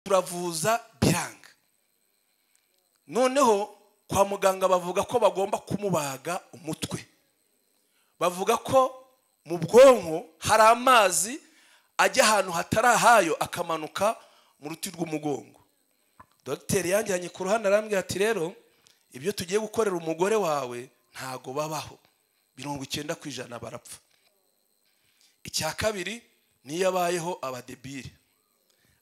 Turavuza biranga. Noneho kwa muganga bavuga ko bagomba kumubaga umutwe. Bavuga ko mu bwonko hari amazi ajya ahantu hatarahayo akamanuka mu ruti rw'umugongo. Dogiteri yanjyanye ku ruhande arambwira ati rero ibyo tugiye gukorera umugore wawe ntago babaho, 90% barapfa. Icya kabiri niyo abayeho abadebire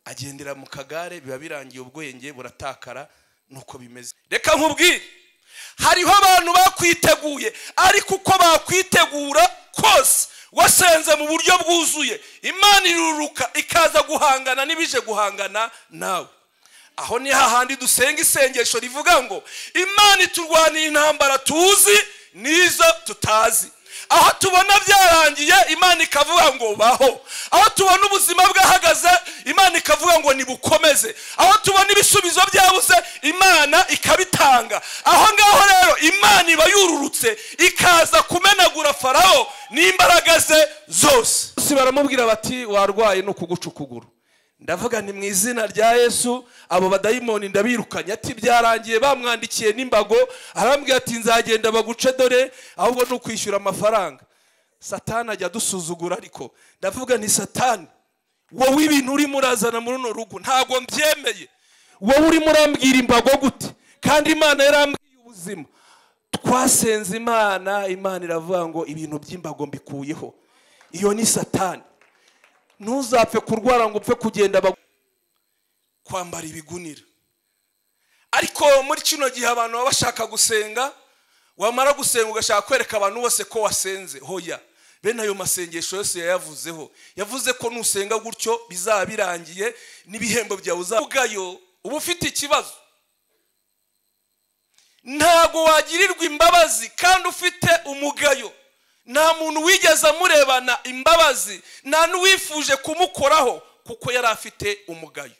agendera mu kagare biba birangiye ubwenge buratakara nuko bimeze. Reka nkubwire, hariho abantu bakwiteguye, ariko uko bakwitegura kose wasenze mu buryo bwuzuye, Imana iruruka ikaza guhangana n'ibije guhangana nawe. Aho ni hahandi dusenga isengesho rivuga ngo Imana iturwanira intambara tuzi nizo tutazi. Aho tubona byarangiye Imana ikavuga ngo baho. Aho tubona ubuzima bwahagaze Imana ikavuga ngo nibukomeze. Aho tubona ibisubizo byabuze Imana ikabitanga. Aho ngaho rero Imana iba yururutse ikaza kumenagura Farao n'imbaraga ze zose. Baramubwira bati warwaye no kuguca ukuguru. Ndavuga ni mu izina rya Yesu abo badayimoni ndabirukanye. Ati byarangiye, bamwandikiye n'imbago, arambwira ati nzagenda baguce dore ahubwo no kwishyura amafaranga. Satani ajya dusuzugura, ariko ndavuga ni Satani, wowe ibintu uri murazana muri runo rugo ntago mbyemeye. Wowe uri murambwira imbago gute kandi Imana yarambwiye ubuzima? Twasenze Imana, Imana iravuga ngo ibintu by'imbago mbikuyeho. Iyo ni Satani. Ntuzapfe kurwara ngo upfe kugenda kwambara ibigunira. Ariko muri kino gihe abantu baba bashaka gusenga, wamara gusenga ugashaka kwereka abantu bose ko wasenze. Hoya, bene ayo masengesho yose yayavuzeho. Yavuze ko nusenga gutyo bizaba birangiye n'ibihembo byawe uzavugayo. Uba ufite ikibazo, ntago wagirirwa imbabazi kandi ufite umugayo. Nta muntu wigeze amurebana imbabazi, nta n'uwifuje kumukoraho kuko yari afite umugayo.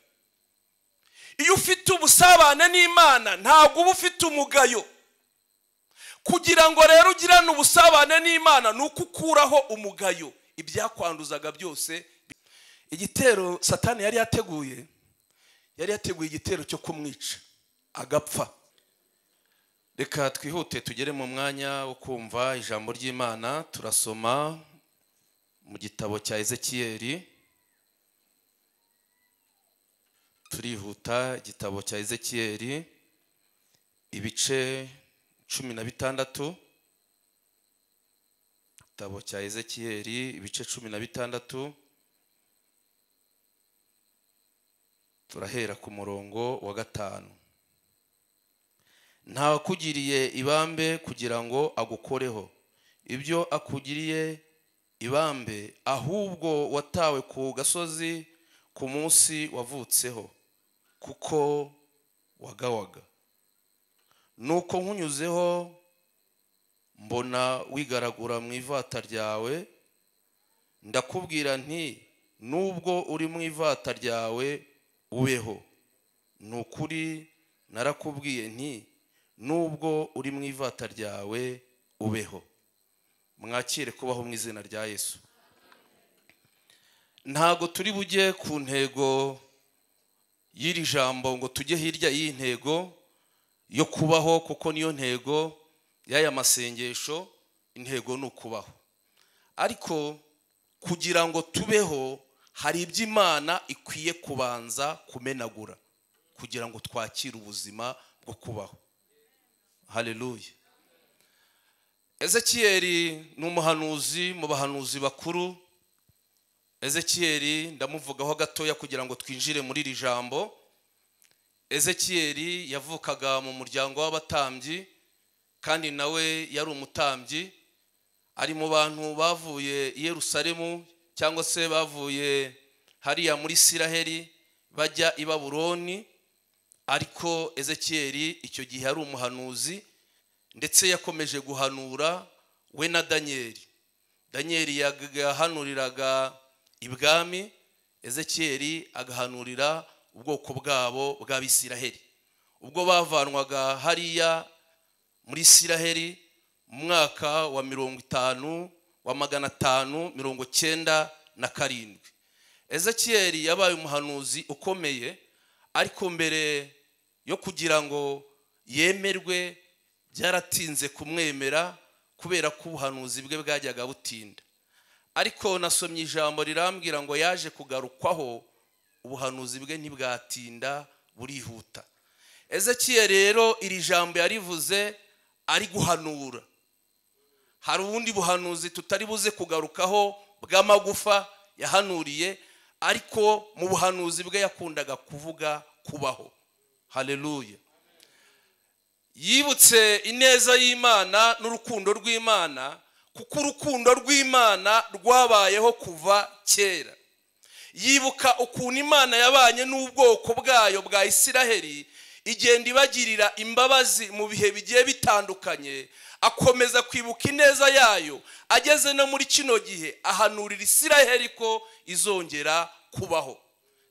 Iyo ufite ubusabane n'Imana ntabwo uba ufite umugayo. Kugira ngo rero ugirane ubusabane n'Imana ni uko ukuraho umugayo, ibyakwanduzaga byose. Igitero Satani yari yateguye, yari yateguye igitero cyo kumwica agapfa. Reka twihute tugere mu mwanya wo kumva ijambo ry'Imana. Turasoma mu gitabo cya Ezekiyeli. Turihuta, igitabo cya Ezekiyeli ibice 16. Igitabo cya Ezekiyeli ibice 16, turahera ku murongo wa 5. Nta wakugiriye ibambe kugira ngo agukoreho ibyo akugiriye ibambe, ahubwo watawe ku gasozi ku munsi wavutseho, kuko wagawaga. Nuko nkunyuzeho mbona wigaragura mu ivata ryawe, ndakubwira nti nubwo uri mu ivata ryawe ubeho. Nukuri narakubwiye nti nubwo uri mu ivata ryawe ubeho. Mwakire kubaho mu izina rya Yesu. Ntago turi bujye ku ntego y'iri jambo ngo tujye hirya y'iyi ntego yo kubaho, kuko niyo ntego y'aya masengesho. Intego ni ukubaho, ariko kugira ngo tubeho hari ibyo Imana ikwiye kubanza kumenagura kugira ngo twakire ubuzima bwo kubaho. Haleluya. Ezekiyeli ni umuhanuzi mu bahanuzi bakuru. Ezekiyeli ndamuvugaho gatoya kugira ngo twinjire muri iri jambo. Ezekiyeli yavukaga mu muryango w'abatambyi, kandi nawe yari umutambyi. Ari mu bantu bavuye i Yerusalemu cyangwa se bavuye hariya muri Isiraheli bajya i Babuloni. Ariko Ezekiyeli icyo gihe ari umuhanuzi, ndetse yakomeje guhanura we na Danieli. Danieli yahanuriraga ibwami, Ezekiyeli agahanurira ubwoko bwabo bw'Abisiraheli. Ubwo bavanwaga hariya muri Isiraheli mu mwaka wa 50 wa 597. Ezekiyeli yabaye umuhanuzi ukomeye, Ariko mbere yo kugira ngo yemerwe byaratinze kumwemera kubera ko ubuhanuzi bwe bwajyaga butinda. Ariko nasomye ijambo rirambwira ngo yaje kugarukwaho, ubuhanuzi bwe ntibwatinda, burihuta. Ezekiel rero iri jambo yarivuze ari guhanura. Hari ubundi buhanuzi tutari buze kugarukaho bw'amagufa yahanuriye, ariko mu buhanuzi bwe yakundaga kuvuga kubaho. Haleluya. Yibutse ineza y'Imana n'urukundo rw'Imana, kuko urukundo rw'Imana rwabayeho kuva kera. Yibuka ukuntu Imana yabanye n'ubwoko bwayo bwa Isiraheli, igenda ibagirira imbabazi mu bihe bigiye bitandukanye. Akomeza kwibuka ineza yayo, ageze no muri kino gihe ahanurira Isiraheli ko izongera kubaho.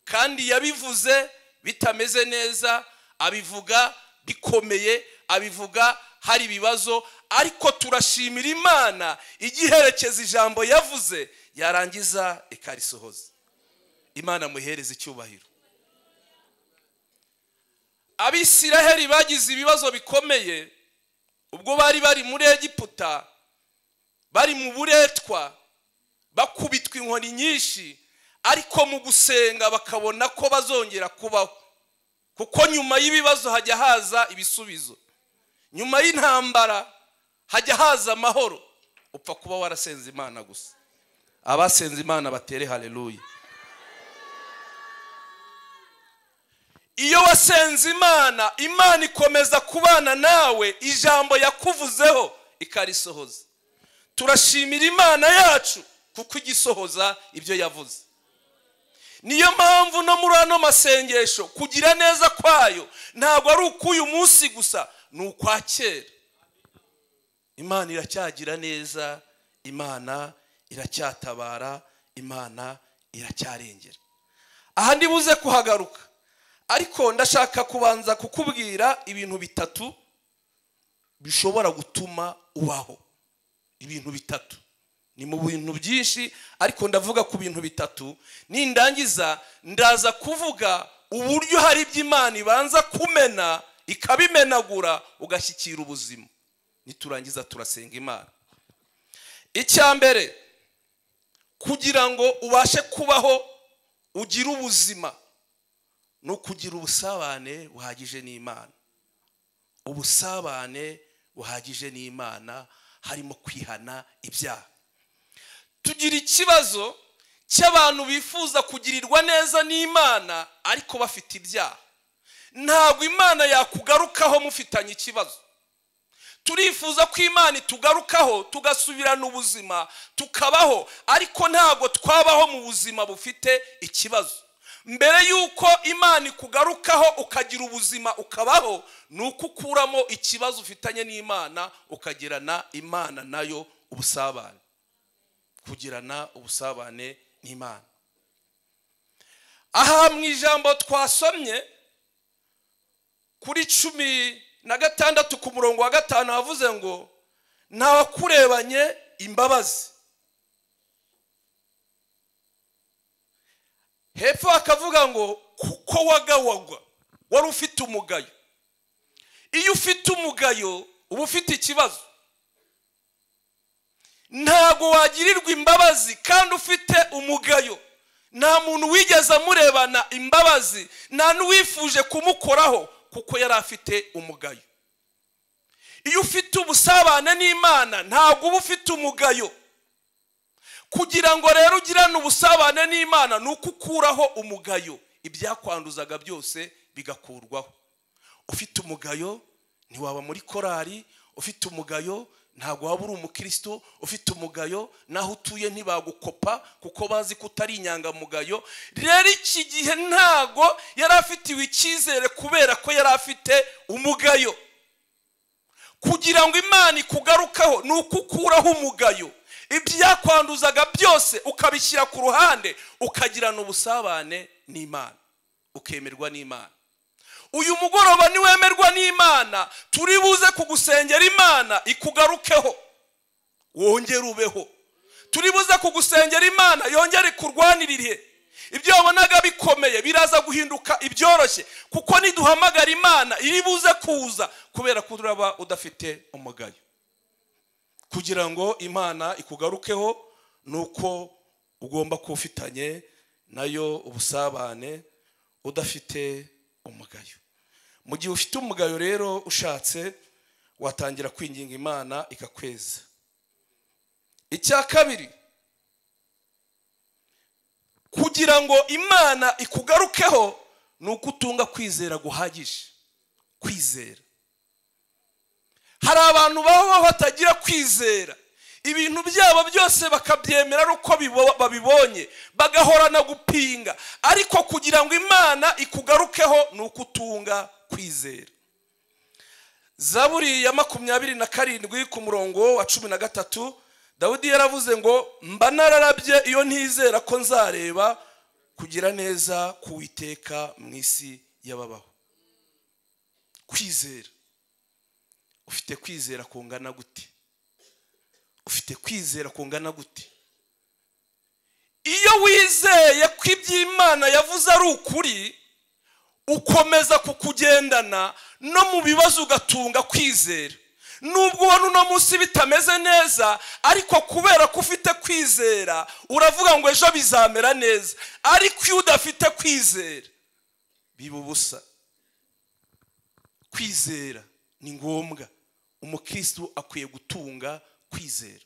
Kandi yabivuze bitameze neza, abivuga bikomeye, abivuga hari ibibazo, ariko turashimira Imana igiherekeza ijambo yavuze yarangiza ikarisohoza. Imana muhereze icyubahiro. Abisiraheli bagize ibibazo bikomeye ubwo bari bari muri Egiputa, bari mu buretwa, bakubitwa inkoni nyinshi, ariko mu gusenga bakabona ko bazongera kubaho. Kuko nyuma y'ibibazo hajya haza ibisubizo, nyuma y'intambara hajya haza amahoro. Upfa kuba warasenze Imana gusa. Abasenze Imana batere haleluya. Iyo wasenze Imana, Imana ikomeza kubana nawe, ijambo yakuvuzeho ikarisohoza. Turashimira Imana yacu kuko igisohoza ibyo yavuze. Niyo mpamvu no muri ano masengesho kugira neza kwayo ntabwo ari ukuyu munsi gusa, ni ukwa kera. Imana iracyagira neza, Imana iracyatabara, Imana iracyarengera. Aha ndibuze kuhagaruka, ariko ndashaka kubanza kukubwira ibintu bitatu bishobora gutuma ubaho. Ibintu bitatu. Ni mu bintu byinshi, ariko ndavuga ku bintu bitatu. Nindangiza ndaza kuvuga uburyo hari iby'Imana ibanza kumena ikabimenagura ugashyikira ubuzima. Niturangiza turasenga Imana. Icya mbere, kugira ngo ubashe kubaho ugire ubuzima, no kugira ubusabane buhagije n'Imana. Ubusabane buhagije n'Imana harimo kwihana ibyaha. Tugira ikibazo cy'abantu bifuza kugirirwa neza n'Imana ariko bafite ibyaha. Ntabwo Imana yakugarukaho mufitanye ikibazo. Turifuza ko Imana itugarukaho tugasubirana ubuzima tukabaho, ariko ntabwo twabaho mu buzima bufite ikibazo. Mbere yuko Imana ikugarukaho ukagira ubuzima ukabaho, nuko ukuramo ikibazo ufitanye n'Imana ukagirana Imana nayo ubusabane. Kugirana ubusabane n'Imana. Aha mu ijambo twasomye kuri 16 ku murongo wa 5 havuze ngo ntawakurebanye imbabazi. Hepfo akavuga ngo kuko wagawagwa wari ufite umugayo. Iyo ufite umugayo uba ufite ikibazo. Ntago wagirirwa imbabazi kandi ufite umugayo. Nta muntu wigeze amurebana imbabazi, nta n'uwifuje kumukoraho kuko yari afite umugayo. Iyo ufite ubusabane n'Imana ntago uba ufite umugayo. Kugira ngo rero ugirane ubusabane n'Imana nuko ukuraho umugayo, ibyakwanduzaga byose bigakurwaho. Ufite umugayo ntiwaba muri korari, ufite umugayo ntabwo waba uri umukristo, ufite umugayo naho utuye ntibagukopa kuko bazi ko utari inyangamugayo. Rero iki gihe ntago yari afitiwe icyizere kubera ko yari afite umugayo. Kugira ngo Imana ikugarukaho nuko ukuraho umugayo, ibyakwanduzaga byose ukabishyira ku ruhande, ukagirana ubusabane n'Imana, ukemerwa n'Imana. Uyu mugoroba niwemerwa n'Imana, turi buze kugusengera Imana ikugarukeho wongere ubeho. Turi buze kugusengera Imana yongere ikurwanirire. Ibyo wabonaga bikomeye biraza guhinduka ibyoroshye, kuko niduhamagara Imana iri buze kuza, kubera ko uraba udafite umugayo. Kugira ngo Imana ikugarukeho nuko ugomba kuba ufitanye nayo ubusabane udafite umugayo. Mu gihe ufite umugayo rero ushatse watangira kwinginga Imana ikakweza. Icya kabiri, kugira ngo Imana ikugarukeho nuko utunga kwizera guhagije. Kwizera. Hari abantu babaho batagira kwizera, ibintu byabo byose bakabyemera ari uko babibonye, bagahorana gupinga. Ariko kugira ngo Imana ikugarukeho nuko utunga kwizera. Zaburi ya 27 ku murongo wa 13, Dawidi yaravuze ngo mba nararabye iyo ntizera ko nzareba kugira neza kuwiteka mu isi y'ababaho. Kwizera. Ufite kwizera kungana gute? Ufite kwizera kungana gute? Iyo wizeye ko iby'Imana yavuze ari ukuri, ukomeza kukugendana no mu bibazo ugatunga kwizera. Nubwo ubona uno munsi bitameze neza, ariko kubera ko ufite kwizera uravuga ngo ejo bizamera neza. Ariko iyo udafite kwizera biba ubusa. Kwizera ni ngombwa, umukristo akwiye gutunga kwizera.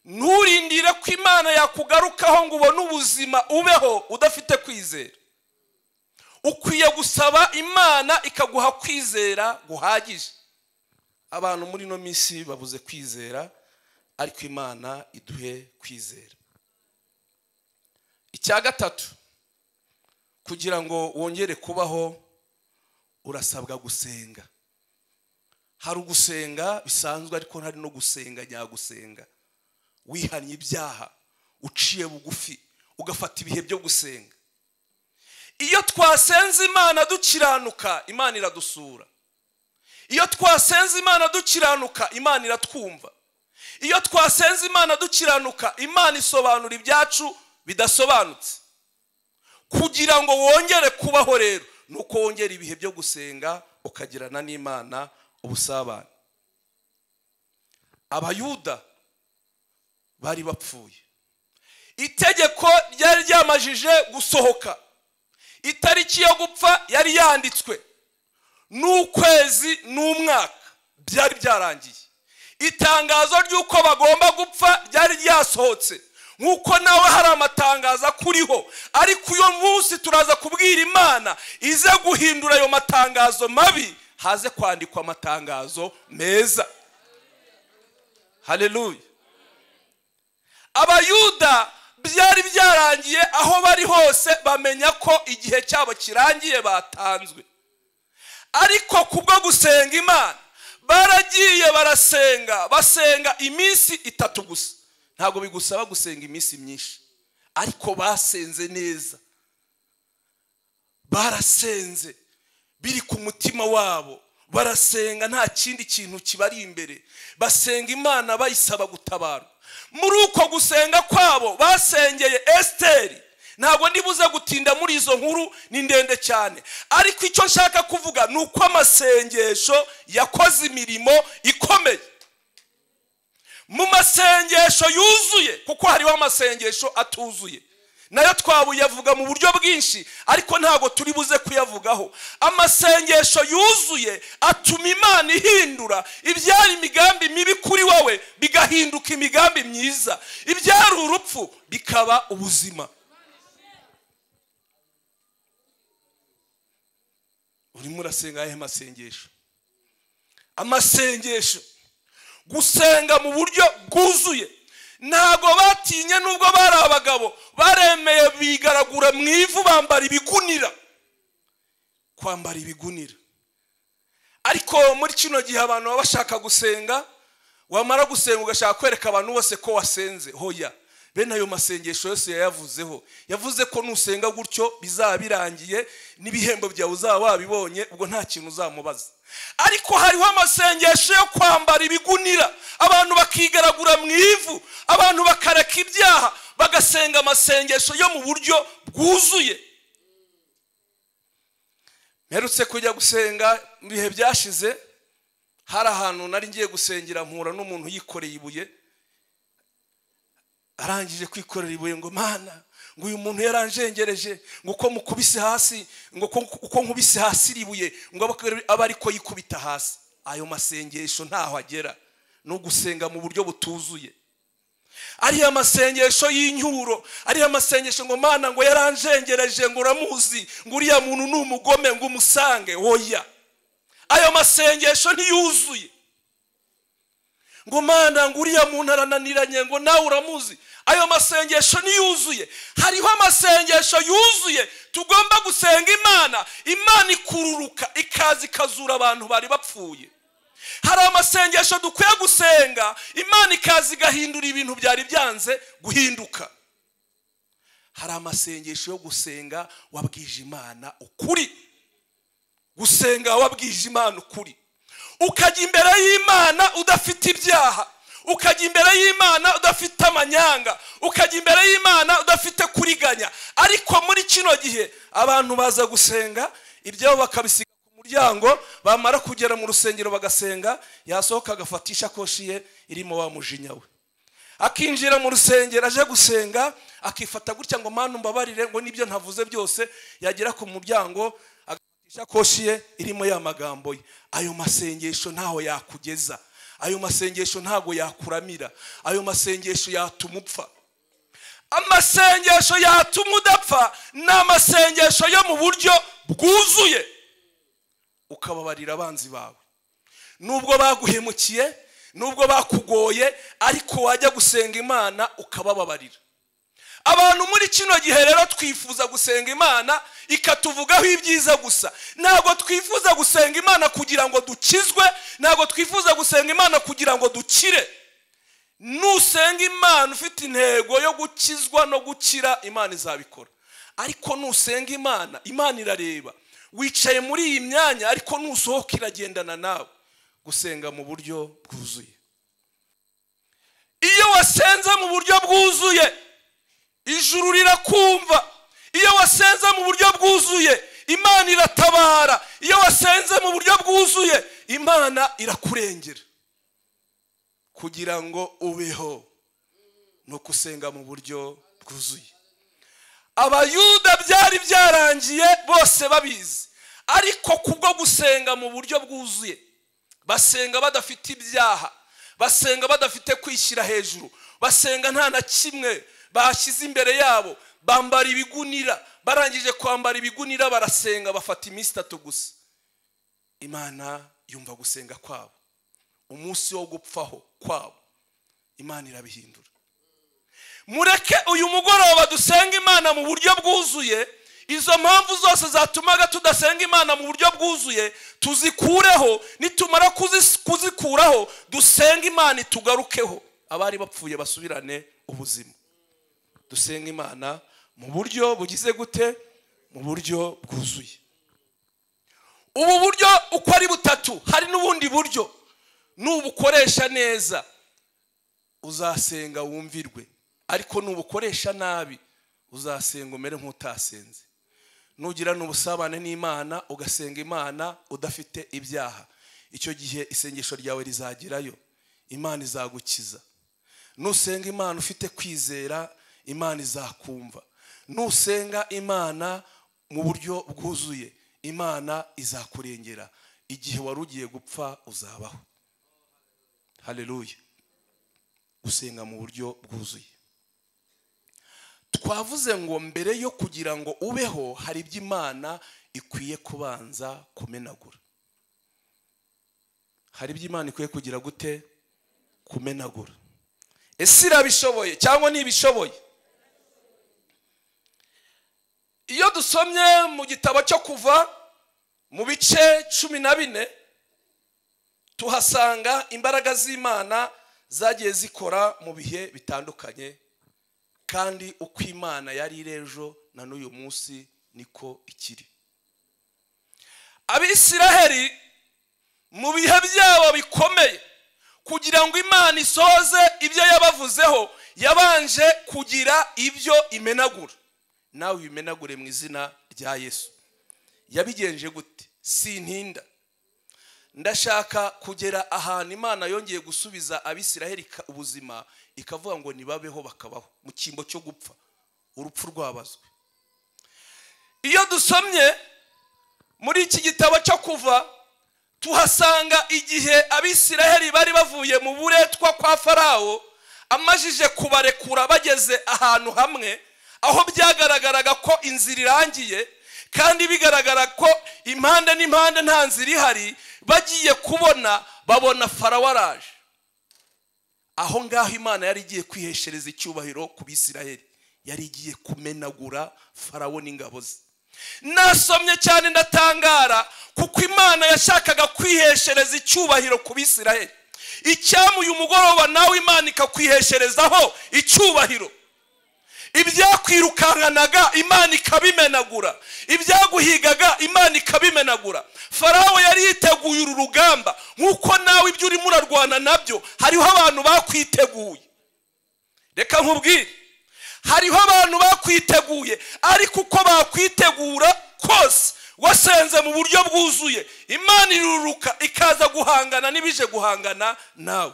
Nturindire ko Imana yakugarukaho ngo ubone ubuzima ubeho udafite kwizera. Ukwiye gusaba Imana ikaguha kwizera guhagije. Abantu muri no minsi babuze kwizera, ariko Imana iduhe kwizera. Icya gatatu, kugira ngo wongere kubaho urasabwa gusenga. Hari ugusenga bisanzwe, ariko hari no gusenga nyagusenga. Wihanye ibyaha, uciye bugufi, ugafata ibihe byo gusenga. Iyo twasenze Imana dukiranuka, Imana iradusura. Iyo twasenze Imana dukiranuka, Imana iratwumva. Iyo twasenze Imana dukiranuka, Imana isobanura ibyacu bidasobanutse. Kugira ngo wongere kubaho rero nuko wongera ibihe byo gusenga, ukagirana n'Imana ubusabane. Abayuda bari bapfuye, itegeko ryari ryamajije gusohoka, itariki yo gupfa yari yanditswe, n'ukwezi n'umwaka byari byarangiye. Itangazo ry'uko bagomba gupfa ryari ryasohotse. Nkuko nawe hari amatangazo akuriho, ariko uyo munsi turaza kubwira Imana ize guhindura ayo matangazo mabi, haze kwandikwa amatangazo meza. Haleluya. Abayuda byari byarangiye, aho bari hose bamenya ko igihe cyabo kirangiye, batanzwe. Ariko kubwo gusenga Imana baragiye barasenga, basenga iminsi 3 gusa. Ntabwo bigusaba gusenga iminsi myinshi, ariko basenze neza, barasenze biri ku mutima wabo, barasenga nta kindi kintu kibari imbere, basenga Imana bayisaba gutabarwa. Muri uko gusenga kwabo basengeye Esteri. Ntabwo ndibuze gutinda muri izo nkuru, ni ndende cyane, ariko icyo nshaka kuvuga ni uko amasengesho yakoze imirimo ikomeye. Mu masengesho yuzuye, kuko hariho amasengesho atuzuye, nayo twabuyavuga mu buryo bwinshi, ariko ntabwo turi buze kuyavugaho. Amasengesho yuzuye atuma Imana ihindura ibyari imigambi mibi kuri wowe bigahinduka imigambi myiza, ibyari urupfu bikaba ubuzima. Urimo urasenga ayahe masengesho? Amasengesho gusenga mu buryo bwuzuye. Ntago batinye, nubwo bari abagabo, baremeye bigaragura mu ivu, bambara ibigunira. Kwambara ibigunira. Ariko muri kino gihe abantu baba bashaka gusenga, wamara gusenga ugashaka kwereka abantu bose ko wasenze. Hoya, bene ayo masengesho yose yayavuzeho. Yavuze ko nusenga gutyo bizaba birangiye, n'ibihembo byawe uzaba wabibonye, ubwo nta kintu uzamubaza. Ariko hariho amasengesho yo kwambara ibigunira, abantu bakigaragura mu ivu, abantu bakareka ibyaha, bagasenga amasengesho yo mu buryo bwuzuye. Mperutse kujya gusenga mu bihe byashize, hari ahantu nari ngiye gusengera mpura n'umuntu yikoreye ibuye. Arangije kwikorera ibuye ngo Mana, ngo uyu muntu yaranjengereje, ngo uko mukubise hasi, ngo uko nkubise hasi iribuye, ngo abe ariko yikubita hasi. Ayo masengesho ntaho agera, no gusenga mu buryo butuzuye. Ariya masengesho y'inyuro, ariya masengesho ngo Mana ngo yaranjengereje, ngo uramuzi, ngo uriya muntu ni umugome, ngo umusange. Oya, ayo masengesho ntiyuzuye. Ngo Mana ngo uriya muntu arananiranye, ngo nawe uramuzi. Ayo masengesho ntiyuzuye. Hariho amasengesho yuzuye tugomba gusenga Imana, Imana ikururuka ikaza ikazura abantu bari bapfuye. Hari amasengesho dukwiye gusenga Imana ikaza igahindura ibintu byari byanze guhinduka. Hari amasengesho yo gusenga wabwije Imana ukuri, gusenga wabwije Imana ukuri, ukajya imbere y'Imana udafite ibyaha, ukajya imbere y'Imana udafite amanyanga, ukajya imbere y'Imana udafite kuriganya. Ariko muri kino gihe abantu baza gusenga ibyabo bakabisiga ku muryango, bamara kugera mu rusengero bagasenga, yasohoka agafata ishakoshi ye irimo wa mujinya we, akinjira mu rusengero aje gusenga akifata gutya ngo Mana umbabarire, ngo nibyo ntavuze byose. Yagera ku muryango agafata ishakoshi ye irimo ya magambo ye. Ayo masengesho ntaho yakugeza, ayo masengesho ntago yakuramira, ayo masengesho yatuma upfa. Amasengesho yatuma udapfa ni amasengesho yo mu buryo bwuzuye, ukababarira abanzi bawe nubwo baguhemukiye, nubwo bakugoye, ariko wajya gusenga Imana ukabababarira. Abantu muri kino gihe rero twifuza gusenga Imana ikatuvugaho ibyiza gusa. Ntabwo twifuza gusenga Imana kugira ngo dukizwe, ntabwo twifuza gusenga Imana kugira ngo dukire. Nusenga Imana ufite intego yo gukizwa no gukira, Imana izabikora. Ariko nusenga Imana, Imana irareba. Wicaye muri iyi myanya ariko nusohoka iragendana nawe. Gusenga mu buryo bwuzuye. Iyo wasenze mu buryo bwuzuye, ijuru rirakumva. Iyo wasenze mu buryo bwuzuye, Imana iratabara. Iyo wasenze mu buryo bwuzuye, Imana irakurengera. Kugira ngo ubeho no kusenga mu buryo bwuzuye. Abayuda byari byarangiye bose babizi, ariko kubwo gusenga mu buryo bwuzuye, basenga badafite ibyaha, basenga badafite kwishyira hejuru, basenga nta na kimwe bashyize imbere yabo, bambara ibigunira. Barangije kwambara ibigunira barasenga, bafata iminsi 3 gusa. Imana yumva gusenga kwabo, umunsi wo gupfaho kwabo Imana irabihindura. Mureke uyu mugoroba dusenga Imana mu buryo bwuzuye. Izo mpamvu zose zatumaga tudasenga Imana mu buryo bwuzuye tuzikureho. Nitumara kuzikuraho dusenga Imana itugarukeho, abari bapfuye basubirane ubuzima. Dusenga Imana mu buryo bugize gute? Mu buryo bwuzuye. Ubu buryo uko ari butatu, hari n'ubundi buryo nubukoresha neza uzasenga wumvirwe, ariko nubukoresha nabi uzasenga umere nk'utasenze. Nugira n'ubusabane n'Imana ugasenga Imana udafite ibyaha, icyo gihe isengesho ryawe rizagerayo, Imana izagukiza. Nusenga Imana ufite kwizera, Imana izakumva. Nusenga Imana mu buryo bwuzuye, Imana izakurengera. Igihe wari ugiye gupfa uzabaho. Haleluya. Gusenga mu buryo bwuzuye. Twavuze ngo mbere yo kugira ngo ubeho hari ibyo Imana ikwiye kubanza kumenagura. Hari ibyo Imana ikwiye kugira gute? Kumenagura. Ese irabishoboye cyangwa ntibishoboye? Iyo dusomye mu gitabo cyo Kuva mu bice 14 tuhasanga imbaraga z'Imana zagiye zikora mu bihe bitandukanye, kandi uko Imana yari irejo na n'uyu munsi niko ikiri. Abisiraheli mu bihe byabo bikomeye, kugira ngo Imana isoze ibyo yabavuzeho, Yabanje kugira ibyo imenagura, nawe ubimenagure mu izina rya Yesu. Yabigenje gute? Sintinda, ndashaka kugera ahantu Imana yongeye gusubiza Abisiraheli ubuzima, ikavuga ngo nibabeho bakabaho mu cyimbo cyo gupfa, urupfu rwabazwe. Iyo dusomye muri iki gitabo cyo Kuva, tuhasanga igihe Abisiraheli bari bavuye mu buretwa kwa Farawo, amajije kubarekura bageze ahantu hamwe aho byagaragaraga ko inzira irangiye, kandi bigaragara ko impande n'impande nta nzira ihari. Bagiye kubona babona Farawo araje. Aho ngaho Imana yari igiye kwiheshereza icyubahiro ku Bisiraheli, yari igiye kumenagura Farawo n'ingabo ze. Nasomye cyane ndatangara, kuko Imana yashakaga kwiheshereza icyubahiro ku Bisiraheli. Icyamu uyu mugoroba nawe Imana ikakwihesherezaho icyubahiro. Ibyakwirukankanaga Imana ikabimenagura, ibyaguhigaga Imana ikabimenagura. Farawo yari yiteguye uru rugamba, nk'uko nawe ibyo urimo urarwana nabyo hariho abantu bakwiteguye. Reka nkubwire, hariho abantu bakwiteguye, ariko uko bakwitegura kose wasenze mu buryo bwuzuye, Imana iruruka ikaza guhangana n'ibije guhangana nawe.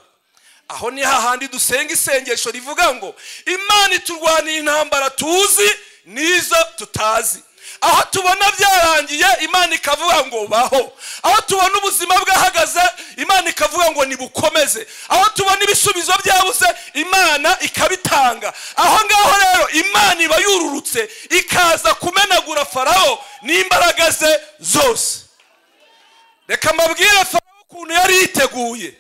Aho ni hahandi dusenga isengesho rivuga ngo Imana iturwanira intambara tuzi n'izo tutazi. Aho tubona byarangiye Imana ikavuga ngo baho. Aho tubona ubuzima bwahagaze Imana ikavuga ngo nibukomeze. Aho tubona ibisubizo byabuze Imana ikabitanga. Aho ngaho rero Imana iba yururutse ikaza kumenagura Farawo n'imbaraga ze zose. Reka mbabwire Farawo ukuntu yari yiteguye.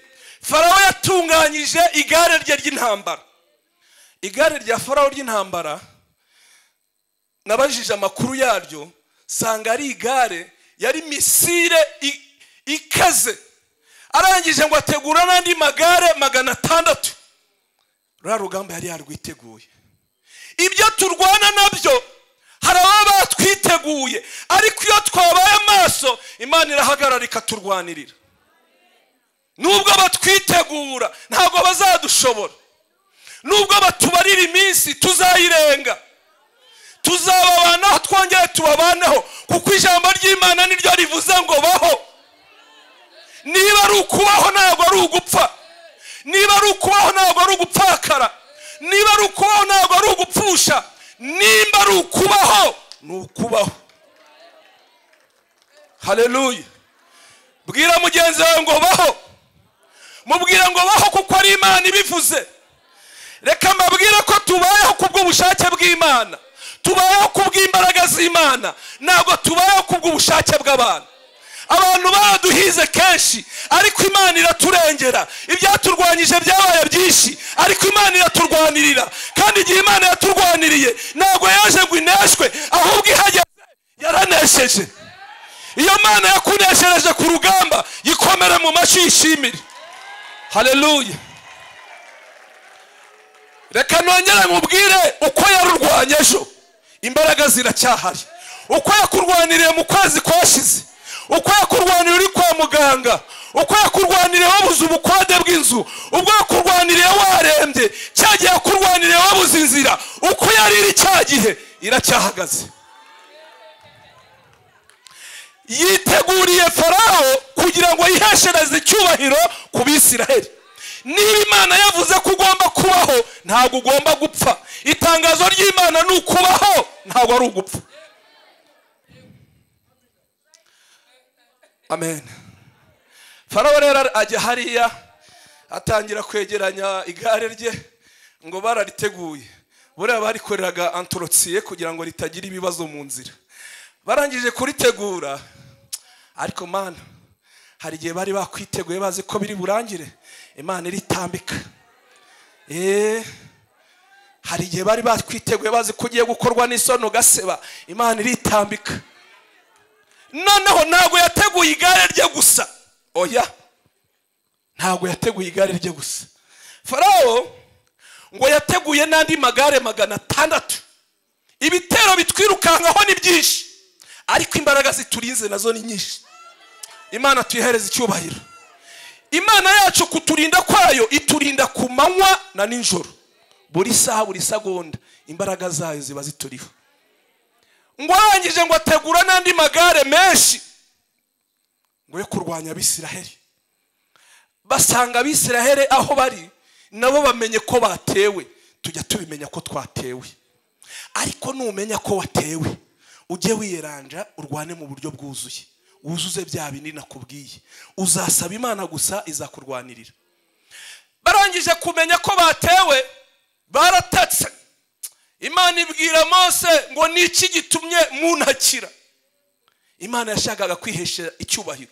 Farawo yatunganyije igare rye ry'intambara. Igare rya Farawo ry'intambara, nabajije amakuru yaryo, sanga ari igare yari misire ikaze. Arangije ngo ategura n'andi magare 600. Ruriya rugamba yari yarwiteguye. Ibyo turwana nabyo hari ababa batwiteguye, ariko iyo twabaye amaso Imana irahagarara ikaturwanirira. Nubwo batwitegura ntabwo bazadushobora, nubwo batubarira iminsi tuzayirenga, tuzababanaho twongere tubabaneho, kuko ijambo ry'Imana niryo rivuze ngo baho. Niba ari ukubaho ntabwo ari ugupfa, niba ari ukubaho ntabwo ari ugupfakara, niba ari ukubaho ntabwo ari ugupfusha, nimba ari ukubaho ni ukubaho. Haleluya. Bwira mugenzi wawe ngo baho, mubwira ngo baho kuko ari Imana ibivuze. Reka mbabwire ko tubayeho kubw'ubushake bw'Imana, tubayeho kubw'imbaraga z'Imana, ntabwo tubayeho kubw'ubushake bw'abantu. Abantu baraduhize kenshi, ariko Imana iraturengera. Ibyaturwanyije byabaye byinshi, ariko Imana iraturwanirira. Kandi igihe Imana yaturwaniriye ntabwo yaje ngo ineshwe, ahubwo ihageze yaranesheje. Iyo Mana yakuneshereje ku rugamba, yikomere mu mashyi yishimire. Haleluya. Reka nongere nkubwire uko yarurwanye ejo, imbaraga ziracyahari. Uko yakurwaniriye mu kwezi kwashize, uko yakurwaniriye uri kwa muganga, uko yakurwaniriye wabuze ubukode bw'inzu, ubwo yakurwaniriye warembye, cya gihe yakurwaniriye wabuze inzira, uko yari iri cya gihe iracyahagaze. Yiteguriye Farawo kugira ngo yiheshereze icyubahiro ku Bisiraheli. Niba Imana yavuze ko ugomba kubaho, ntabwo ugomba gupfa. Itangazo ry'Imana ni ukubaho, ntabwo ari ugupfa. Amen. Farawo rero ajya hariya atangira kwegeranya igare rye ngo barariteguye. Buriya barikoreraga antorotsiye kugira ngo ritagira ibibazo mu nzira. Barangije kuritegura, ariko Mana hari igihe bari bakwiteguye bazi ko biri burangire, Imana iritambika. Hari igihe bari bakwiteguye bazi ko ugiye gukorwa n'isoni ugaseba, Imana iritambika. Noneho ntabwo yateguye igare rye gusa, oya, ntabwo yateguye igare rye gusa. Farawo ngo yateguye n'andi magare 600. Ibitero bitwirukankaho ni byinshi, ariko imbaraga ziturinze nazo ni nyinshi. Imana tuyihereze icyubahiro. Imana yacu kuturinda kwayo iturinda ku manywa na nijoro. Buri saha, buri segonda, imbaraga zayo ziba zituriho. Ngo arangije ngo ategura n'andi magare menshi ngo yo kurwanya Abisiraheli. Basanga Abisiraheli aho bari, nabo bamenye ko batewe. Tujya tubimenya ko twatewe, ariko numenya ko watewe ujye wiyeranja urwane mu buryo bwuzuye, wuzuze bya bindi nakubwiye. Uzasaba Imana gusa izakurwanirira. Barangije kumenya ko batewe, baratatse. Imana ibwira Mose ngo niki gitumye muntakira? Imana yashakaga kwihesha icyubahiro.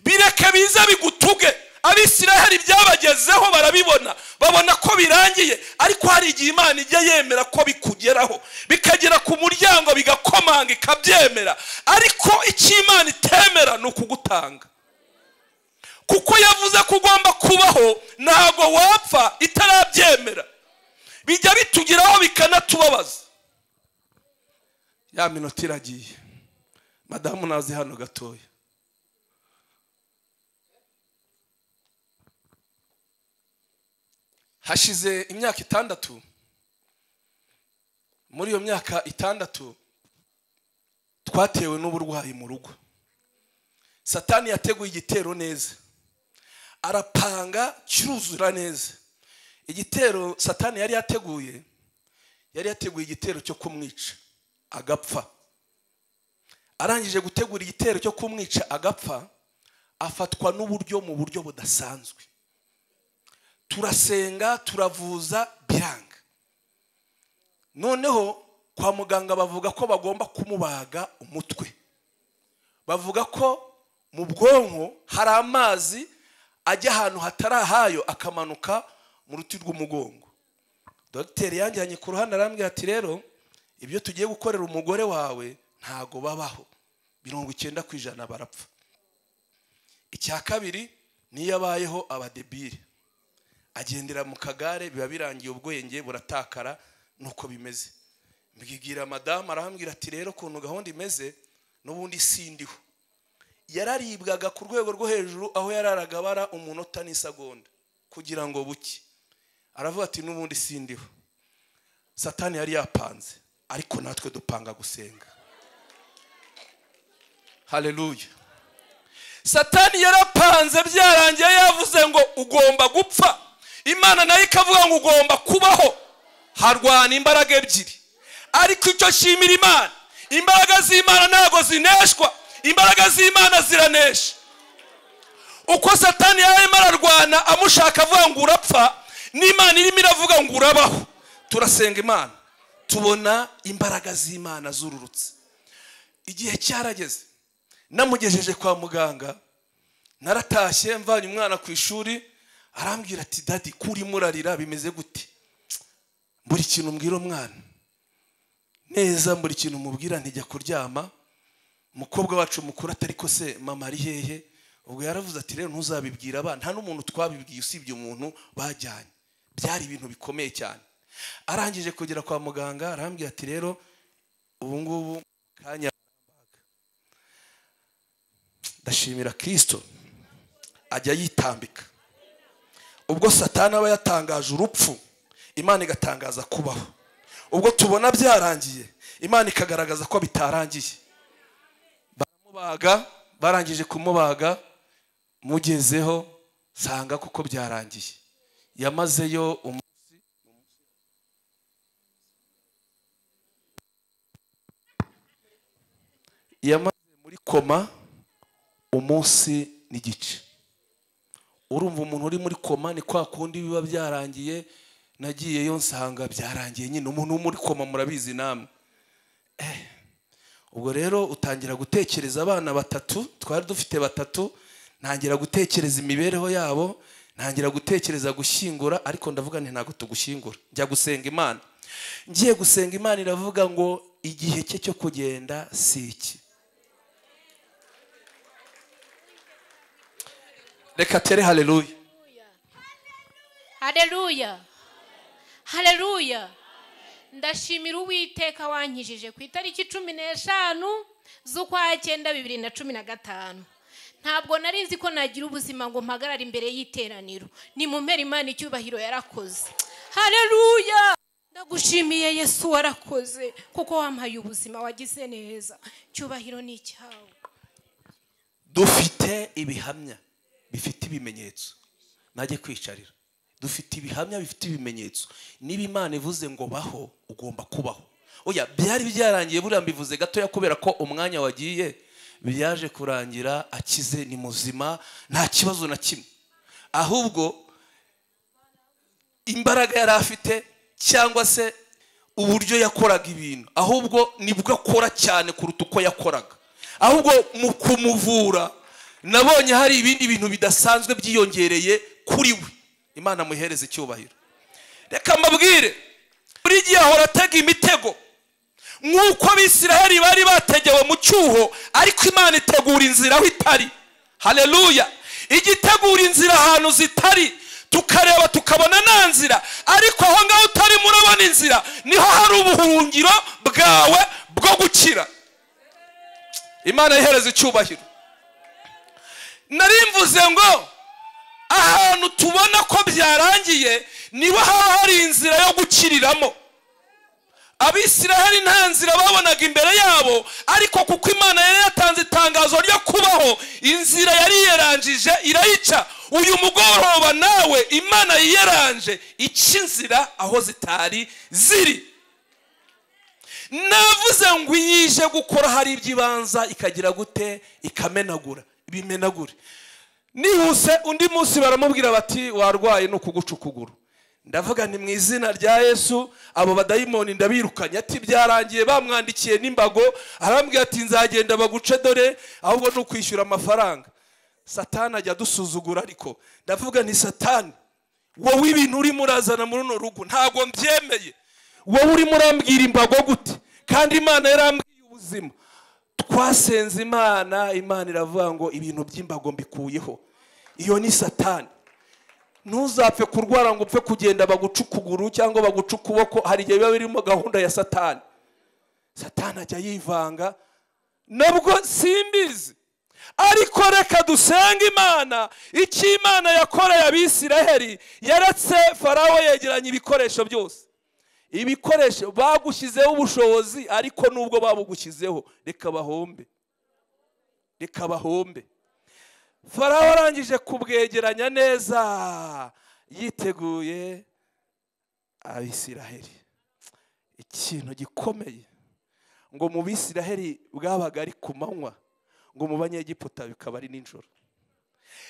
Bireke bize bigutuge. Abisiraheli byabagezeho barabibona, babona ko birangiye. Ariko hari igihe Imana ijya yemera ko bikugeraho, bikagera ku muryango bigakomanga ikabyemera. Ariko icyo Imana itemera ni ukugutanga, kuko yavuze ko ugomba kubaho, ntago wapfa itarabyemera. Bijya bitugeraho bikanatubabaza. Ya minota iragiye, madamu nazi hano gatoya. Hashize imyaka 6. Muri iyo myaka 6 twatewe n'uburwayi mu rugo. Satani yateguye igitero neza, arapanga kiruzura neza. Igitero Satani yari yateguye, yari yateguye igitero cyo kumwica agapfa. Arangije gutegura igitero cyo kumwica agapfa, afatwa n'uburyo mu buryo budasanzwe. Turasenga, turavuza, biranga. Noneho kwa muganga bavuga ko bagomba kumubaga umutwe. Bavuga ko mu bwonko hari amazi ajya ahantu hatari ahayo akamanuka mu ruti rw'umugongo. Dogiteri yanjyanye ku ruhande arambwira ati rero ibyo tugiye gukorera umugore wawe ntago babaho, 90% barapfa. Icya kabiri, niyo abayeho abadebire, agendera mu kagare, biba birangiye, ubwenge buratakara, nuko bimeze. Mbibwira madamu, arambwira ati rero ukuntu gahunda imeze n'ubundi sindiho. Yararibwaga ku rwego rwo hejuru, aho yararaga bara umunota n'isegonda kugira ngo buke. Aravuga ati n'ubundi sindiho. Satani yari yapanze, ariko natwe dupanga gusenga. Haleluya. Satani yarapanze byarangiye, yavuze ngo ugomba gupfa. Imana nayo ikavuga ngo ugomba kubaho. Harwana imbaraga ebyiri. Ariko icyo nshimira Imana, imbaraga z'Imana ntago zineshwa, imbaraga z'Imana ziranesha. Uko Satani yarimo ararwana amushaka avuga ngo urapfa, n'Imana irimo iravuga ngo urabaho. Turasenga Imana, tubona imbaraga z'Imana zururutse. Igihe cyarageze, namugejeje kwa muganga, naratashye mvanye umwana ku ishuri, arambwira ati daddy kuri murarira bimeze gute? Buri kintu mbwira umwana neza, buri kintu mubwira ntijya kuryama. Umukobwa wacu mukuru atari ko se mama ari hehe? Ubwo yaravuze ati rero ntuzabibwira abana, nta n'umuntu twabibwiye usibye umuntu bajyanye. Byari ibintu bikomeye cyane. Arangije kugera kwa muganga arambwira ati rero ubu ngubu kanya ndashimira Kristo ajya yitambika. Ubwo Satani aba yatangaje urupfu, Imana igatangaza kubaho. Ubwo tubona byarangiye, Imana ikagaragaza ko bitarangiye. Baramubaga, barangije kumubaga, mugezeho sanga kuko byarangiye. Yamazeyo umunsi, yamaze muri koma umunsi n'igice. Urumva umuntu uri muri koma ni kwa kundi biba byarangiye. Nagiyeyo nsanga byarangiye nyine, umuntu uri muri koma murabizi namwe. Ubwo rero utangira gutekereza abana batatu, twari dufite batatu, ntangira gutekereza imibereho yabo, ntangira gutekereza gushyingura, ariko ndavuga nti ntago tugushyingura, njya gusenga Imana. Ngiye gusenga Imana iravuga ngo igihe cye cyo kugenda si iki. Reka tere haleluya. Haleluya. Haleluya. Ndashimira Uwiteka wankijije ku itariki 15 z'ukwa 9 2015. Ntabwo nari nzi ko nagira ubuzima ngo mpagarare imbere y'iteraniro. Ni mumpera Imana icyubahiro yarakoze. Haleluya, ndagushimiye Yesu, warakoze kuko wampaye ubuzima, wagize neza, cyubahiro ni icyawe. Dufite ibihamya bifite ibimenyetso, najye kwicarira. Dufite ibihamya bifite ibimenyetso. Niba Imana ivuze ngo baho, ugomba kubaho. Oya, byari byarangiye, buriya mbivuze gatoya kubera ko umwanya wagiye, byaje kurangira akize, ni muzima, nta kibazo na kimwe. Ahubwo imbaraga yari afite cyangwa se uburyo yakoraga ibintu, ahubwo nibwo akora cyane kuruta uko yakoraga. Ahubwo mu kumuvura nabonye hari ibindi bintu bidasanzwe byiyongereye kuri we. Imana muhereze icyubahiro. Reka mbabwire, buri gihe ahora atega imitego nk'uko Abisiraheli bari bategewe mu cyuho, ariko Imana itegura inzira aho itari. Haleluya! Igitegura inzira ahantu zitari, tukareba tukabona nta nzira, ariko aho ngaho utari murabona inzira, niho hari ubuhungiro bwawe bwo gukira. Imana ihereze icyubahiro. Nari mvuze ngo ahantu tubona ko byarangiye niho haba hari inzira yo gukiriramo. Abisiraheli nta nzira babonaga imbere yabo, ariko kuko Imana yari yatanze itangazo ryo kubaho, inzira yari yeranjije irayica. Uyu mugoroba nawe Imana yiyeranje ica inzira aho zitari ziri. Navuze ngo yije gukora hari iby'ibanza, ikagira gute? Ikamenagura, ibimenagure. Nihuse undi munsi baramubwira bati warwaye no kuguca ukuguru. Ndavuga nti mu izina rya Yesu abo badayimoni ndabirukanye. Ati byarangiye, bamwandikiye n'imbago, arambwira ati nzagenda baguce dore, ahubwo no kwishyura amafaranga. Satani ajya dusuzugura, ariko ndavuga nti Satani, wowe ibintu urimo urazana muri runo rugo ntago mbyemeye. Wowe urimo urambwira imbago gute kandi Imana yarambwiye ubuzima? Twasenze Imana, Imana iravuga ngo ibintu by'imbago mbikuyeho. Iyo ni Satani. Ntuzapfe kurwara ngo upfe kugenda baguca ukuguru cyangwa baguca ukuboko, hari igihe biba birimo gahunda ya Satani. Satani ajya yivanga, nabwo simbizi, ariko reka dusenge Imana. Icyo Imana yakoreye Abisiraheli, yaretse Farawo yegeranya ibikoresho byose. Ibikoresho bagushyizeho ubushobozi, ariko nubwo babugushyizeho reka bahombe, reka bahombe. Farawo arangije kubwegeranya neza, yiteguye Abisiraheli. Ikintu gikomeye ngo mu Bisiraheli bwabaga ari ku manywa, ngo mu Banyegiputa bikaba ari nijoro.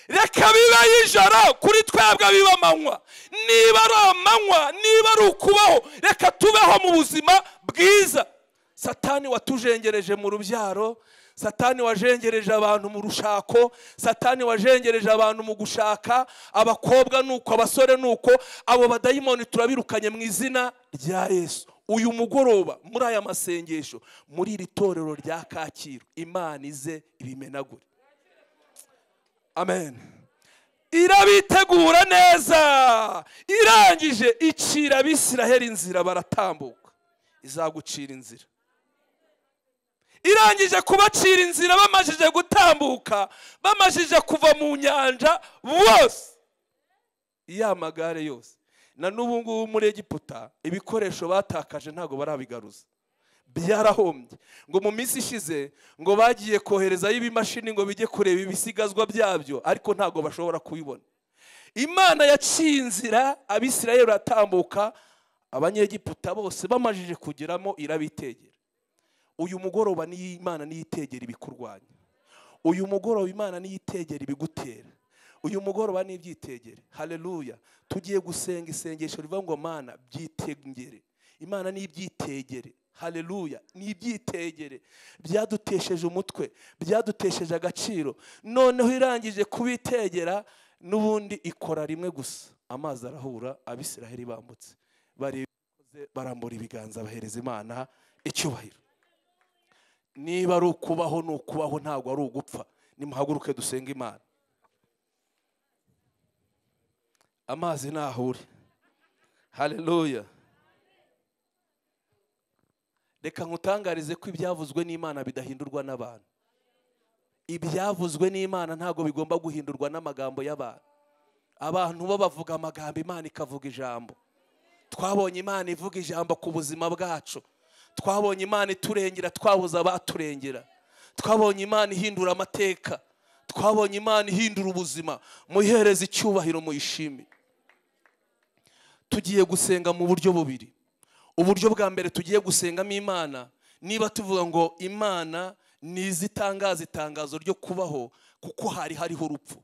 Reka biba ijoro kuri twebwe biba amanywa. Niba ari amanywa, niba ari ukubaho, reka tubeho mu buzima bwiza. Satani watujengereje mu rubyaro, Satani wajengereje abantu mu rushako, Satani wajengereje abantu mu gushaka, abakobwa nuko, abasore nuko, abo badayimoni turabirukanye mu izina rya Yesu. Uyu mugoroba muri aya masengesho, muri iri torero rya Kacyiru, Imana ize ibimenagure. Amen. Irabitegura neza, irangije icira Abisiraheli inzira baratambuka. Izagucira inzira. Irangije kubacira inzira, bamajije gutambuka, bamajije kuva mu nyanja bose, ya magare yose. Na n'ubu ngubu muri Egiputa ibikoresho batakaje ntago barabigaruza, byarahombye. Ngo mu minsi ishize ngo bagiye koherezayo ibimashini ngo bijye kureba ibisigazwa byabyo, ariko ntago bashobora kubibona. Imana yaciye inzira, Abisirayeli baratambuka, Abanyegiputa bose bamajije kugeramo irabitegera. Uyu mugoroba ni Imana niyitegera ibikurwanya. Uyu mugoroba Imana niyitegera ibigutera. Uyu mugoroba nibyitegere. Haleluya. Tugiye gusenga isengesho rivuga ngo Mana byitegere. Imana nibyitegere. Haleluya. Nibyitegere. Byadutesheje umutwe, byadutesheje agaciro. Noneho irangije kubitegera, n'ubundi ikora rimwe gusa. Amazi arahura, Abisiraheli bambutse. Bari barambura ibiganza bahereza Imana icyubahiro. Niba ari ukubaho ni ukubaho, ntabwo ari ugupfa. Nimuhaguruke dusenge Imana. Amazi nahure. Haleluya. Reka nkutangarize ko ibyavuzwe n'Imana bidahindurwa n'abantu. Ibyavuzwe n'Imana ntabwo bigomba guhindurwa n'amagambo y'abantu. Abantu bo bavuga amagambo, Imana ikavuga ijambo. Twabonye Imana ivuga ijambo ku buzima bwacu. Twabonye Imana iturengera twabuze abaturengera. Twabonye Imana ihindura amateka. Twabonye Imana ihindura ubuzima. Muyihereze icyubahiro, muyishime. Tugiye gusenga mu buryo bubiri. Uburyo bwa mbere tugiye gusengamo Imana, niba tuvuga ngo Imana nizi itangaza itangazo ryo kubaho kuko hari hariho urupfu.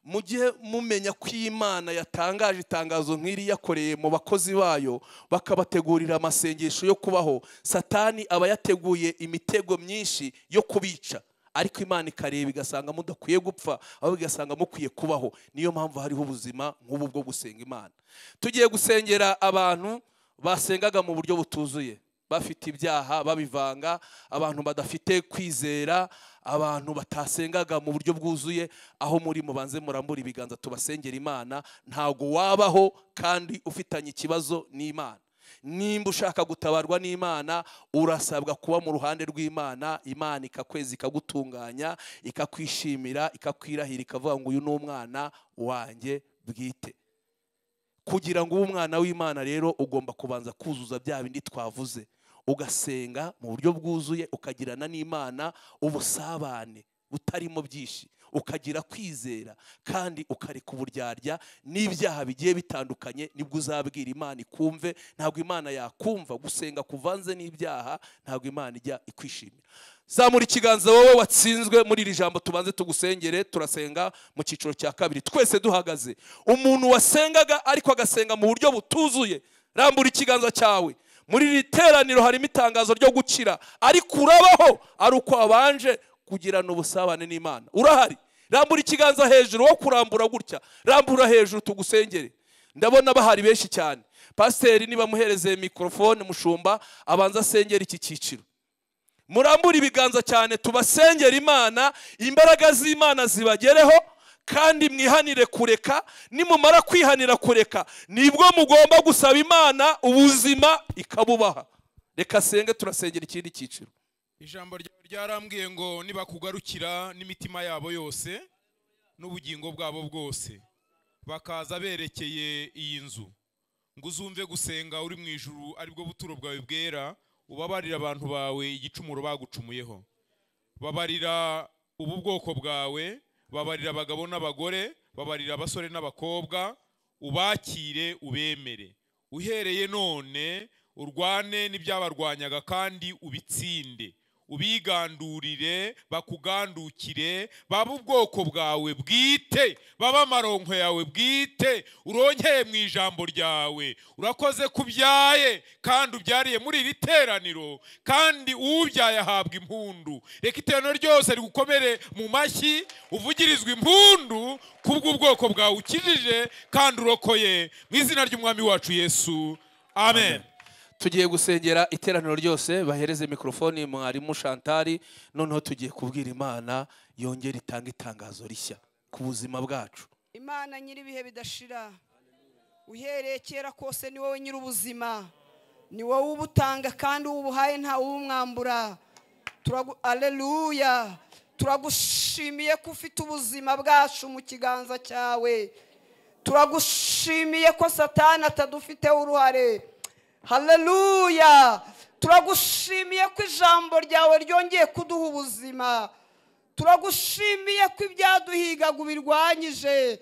Mujye mumenya ko Imana yatangaje itangazo nk'iri yakoreye mu bakozi bayo, bakabategurira amasengesho yo kubaho. Satani aba yateguye imitego myinshi yo kubica, ariko Imana ikareba igasanga mudakwiye gupfa, ahubwo igasanga mukwiye kubaho. Niyo mpamvu hariho ubuzima nk'ubu bwo gusenga Imana. Tugiye gusengera abantu basengaga mu buryo butuzuye, bafite ibyaha babivanga, abantu badafite kwizera, abantu batasengaga mu buryo bwuzuye. Aho muri mubanze murambura ibiganza tubasengera Imana. Ntago wabaho kandi ufitanye ikibazo n'Imana. Nimba ushaka gutabarwa n'Imana, urasabwa kuba mu ruhande rw'Imana. Imana ikakwezi, ikagutunganya, ikakwishimira, ikakwirahira, ikavuga ngo uyu ni umwana wanjye bwite. Kugira ngo ube umwana w'Imana rero, ugomba kubanza kuzuza bya bindi twavuze, ugasenga mu buryo bwuzuye, ukagirana n'Imana ubusabane butarimo byinshi, ukagira kwizera kandi ukareka uburyarya n'ibyaha bigiye bitandukanye. Nibwo uzabwira Imana ikumve. Ntabwo Imana yakumva gusenga kuvanze n'ibyaha, ntabwo Imana ijya ikwishimira. Zamura ikiganza wowe watsinzwe muri iri jambo, tubanze tugusengere. Turasenga mu cyiciro cya kabiri twese duhagaze. Umuntu wasengaga ariko agasenga mu buryo butuzuye, rambura ikiganza cyawe. Muri iri teraniro harimo itangazo ryo gukira, ariko urabaho ari uko wabanje kugirana ubusabane n'Imana. Urahari? Rambura ikiganza hejuru, wo kurambura gutya, rambura hejuru tugusengere. Ndabona bahari benshi cyane. Pasiteri niba muhereze mikrofone, mushumba abanza asengera iki cyiciro. Murambura ibiganza cyane tubasengera Imana, imbaraga z'Imana zibagereho, kandi mwihanire kureka. Nimumara kwihanira kureka, nibwo mugomba gusaba Imana ubuzima ikabubaha. Reka senge, turasengera ikindi cyiciro. Ijambo ryarambwiye ngo nibakugarukira n'imitima yabo yose n'ubugingo bwabo bwose, bakaza berekeye iyi nzu, ngo uzumve gusenga uri mu ijuru, aribwo buturo bwawe bwera, ubabarira abantu bawe igicumuro bagucumuyeho. Babarira ubu bwoko bwawe, babarira abagabo n'abagore, babarira abasore n'abakobwa, ubakire ubemere. Uhereye none urwane n'ibyabarwanyaga kandi ubitsinde, ubigandurire bakugandukire, babe ubwoko bwawe bwite, babe amaronko yawe bwite, uronkeye mu ijambo ryawe. Urakoze kubyaye kandi ubyariye muri iri teraniro, kandi ubyaye ahabwa impundu. Reka iteraniro ryose rigukomere mu mashyi, uvugirizwe impundu kubw'ubwoko bwawe ukijije kandi urokoye, mu izina ry'Umwami wacu Yesu, amen. Tugiye gusengera iteraniro ryose, bahereze mikrofoni mwarimu Chantal. Noneho tugiye kubwira Imana yongera itanga itangazo rishya ku buzima bwacu. Imana nyiribihe bidashira, uhereye kera kose ni wowe nyir'ubuzima, ni wowe ubutanga kandi ubuhaye nta wumwambura. Alleluya, turagushimiye ko ufite ubuzima bwacu mu kiganza cyawe. Turagushimiye ko Satani atadufiteho uruhare. Haleluya, turagushimiye ko ijambo ryawe ryongeye kuduha ubuzima. Turagushimiye ko ibyaduhigaga ubirwanyije.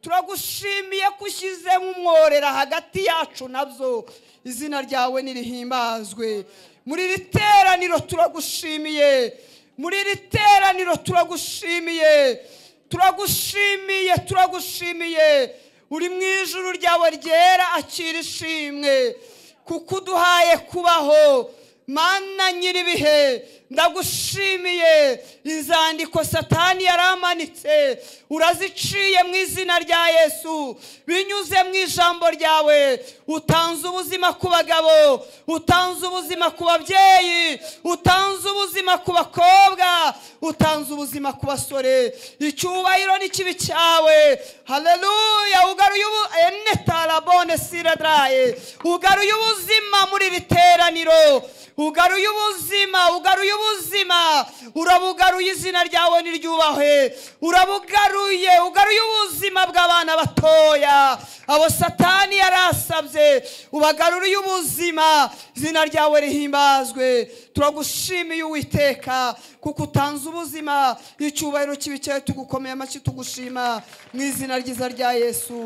Turagushimiye ko ushyizemo umworera hagati yacu nabyo. Izina ryawe nirihimbazwe. Muri iri teraniro turagushimiye, muri iri teraniro turagushimiye, turagushimiye, turagushimiye. Uri mu ijuru ryawe ryera, akira ishimwe kuko uduhaye kubaho. Mana nyiribihe, ndagushimiye. Inzandiko Satani yaramanitse uraziciye mu izina rya Yesu. Binyuze mu ijambo ryawe utanze ubuzima ku bagabo, utanze ubuzima ku babyeyi, utanze ubuzima ku bakobwa, utanze ubuzima ku basore. Icyubahiro n'ikibi cyawe. Haleluya, ugaruye enetarabone siradraye, ugaruye ubuzima muri iri teraniro, ugaruye ubuzima, ugaruye ubuzima, urabugaruye, izina ryawe niryubahwe. Urabugaruye, ugaruye ubuzima bw'abana batoya, abo Satani yarasabye, ubagaruriye ubuzima, izina ryawe rihimbazwe. Turagushimiye Uwiteka kuko utanze ubuzima, icyubahiro kibi cyawe tugukomeye amashyi tugushima mu izina ryiza rya Yesu.